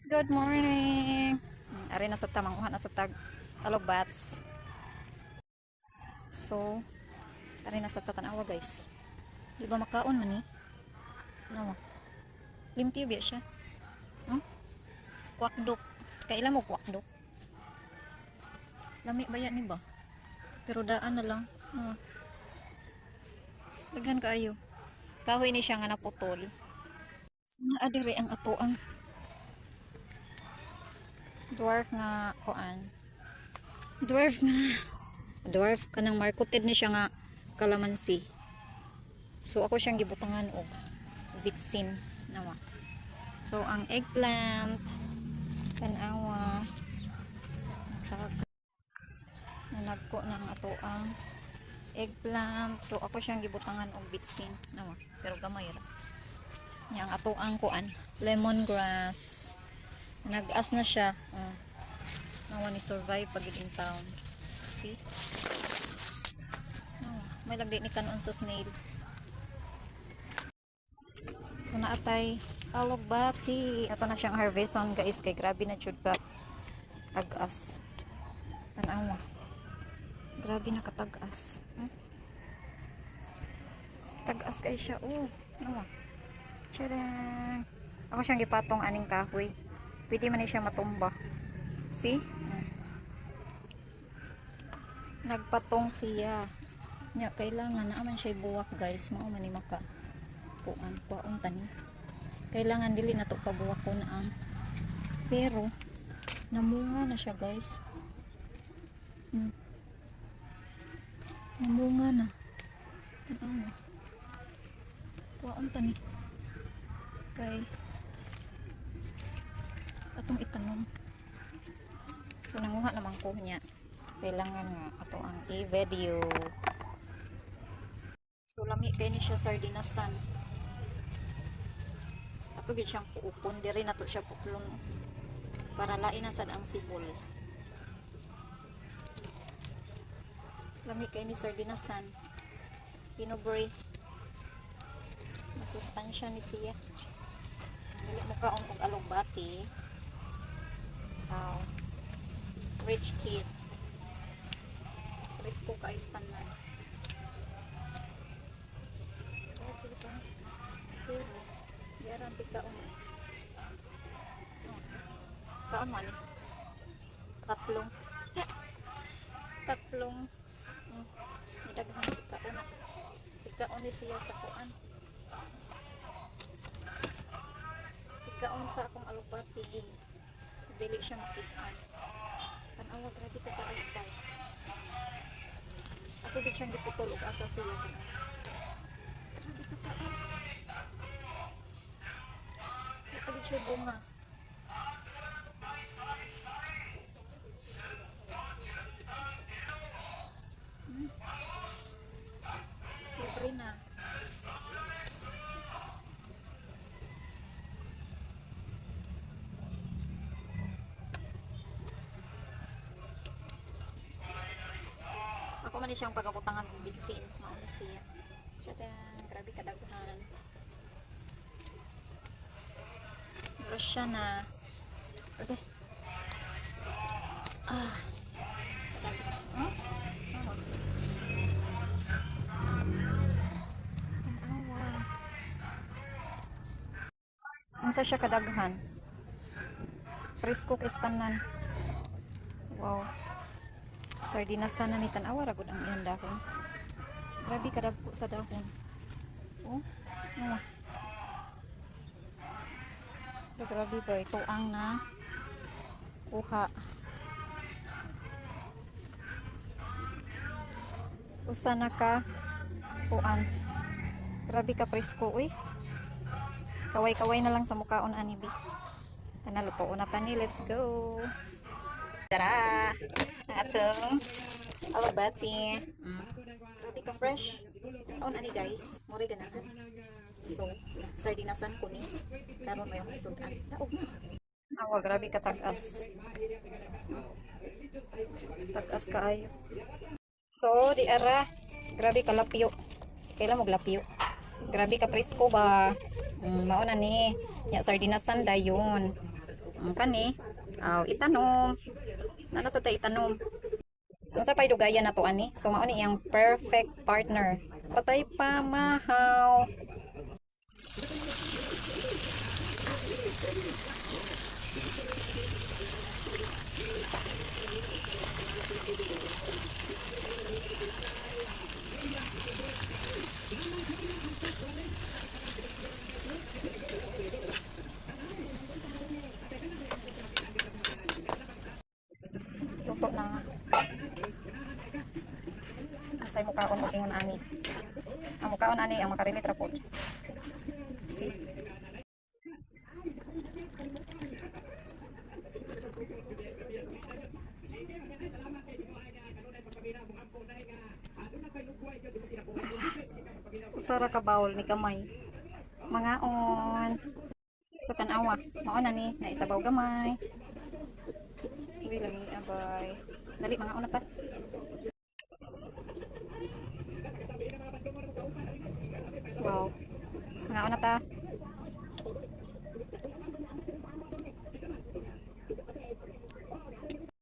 Guys, good morning. Ari na sa tamang uhan na sa tag alogbats. So, ari na sa tatanawa, guys. Di ba makaon man ni? No. Limpyo biya siya. Kwakdok. Kaila mo kwakdok? Lami ba yan ni ba? Pero daan na lang. Oh. Daghan kaayo. Kahoy ni siya nga naputol. Naa diri ang ato ang dwarf nga kuan. Dwarf nga. Dwarf kanang marketed ni siya nga kalamansi. So ako siyang gibutangan og vitsin nawa. So ang eggplant, tanawa, nanagko na ang ato ang eggplant. So ako siyang gibutangan og vitsin nawa, pero gamay ra. Nya ang ato ang kuan, lemongrass. Nag-as na siya. Oh. Nawa ni survive pag in town. See? Nawa, may lagdi ni kanon sa snail. So naatay alugbati. Ato na siyang harveston, guys, kay grabe na jud ka tag-as. Tanawa. Grabe na katag-as. Tag-as kay siya. Oh, nawa. Tcharan! Ako siyang gipatong aning kahoy. Pwede man ni siya matumba. See? Nagpatong siya. Nya kailangan na man siya buwak, guys. Mao man ni maka kuan kuaon tani. Kailangan dili na to pabuwak ko na ang, pero namunga na siya, guys. Namunga na. Tanawa. Kuaon tani. Kay atong itanom. So nanguha naman ko niya. Kailangan nga ato ang i-video. So lami kay ni siya sardinasan. Ato gid siyang puupon diri na to siya putlon para lain na sad ang sibol. Lami kay ni sardinasan. Pinubre. Masustansya ni siya. Dili mo kaon og alugbati. Wow. Rich kid. Presko kay tanan. Okay ba? Pero, guarantee kaon. Oh. Kaon mo ani? Tatlong. Tatlong. Nidaghan kaon na. Ikaon ni siya sa kuan. Ikaon sa akong alugbati. Dili siya makit-an. Tanawa, grabe ka taas ba. Ako gid siyang giputol og asa siya, tanawa. Grabe ka taas. Wala gid siya bunga. Libre na. Ako man ni siyang pagabutangan og bitsin. Mao na siya. Tadang! Grabe kadaghan. Pero siya na. Okay. Ah. Huh? Oh. Tanawa. Unsa siya kadaghan? Presko kay tanan. Wow. Sardinas sana ni, tanawa ra gud ang iyang dahon. Grabe kadagko sa dahon. Oh. Oh. Pero grabe ba ito ang na kuha. Usa na ka kuan. Grabe ka presko uy. Kaway-kaway na lang sa mukhaon ani bi. Tana, lutoon na tani, let's go. Tara! Atong alugbati. Grabe ka fresh. Kaon ani, guys, mo ganahan. So, sardinasan ko ni. Karon may akong isudan. Daog na. Awa, grabe ka tag-as. Tag-as kaayo. So, di ara. Grabe ka lapyo. Kailan mo lapyo? Grabe ka presko ba? Mao na ni. Ya sardinasan dayon. Ang kani, aw itanom. Nana sa ta itanom. So unsa pay dugayan nato ani? So mao ni iyang perfect partner. Patay pa mahaw. Luto na. Asay mukaon og ingon ani. Ang mukaon ani ang makarelate ra pod. See? Usa ra ka bowl ni kamay. Mangaon. Sa tan-awa, mao na ni naisabaw gamay. Uy, lami abay. Dali mangaon na ta. Wow. Mangaon na ta.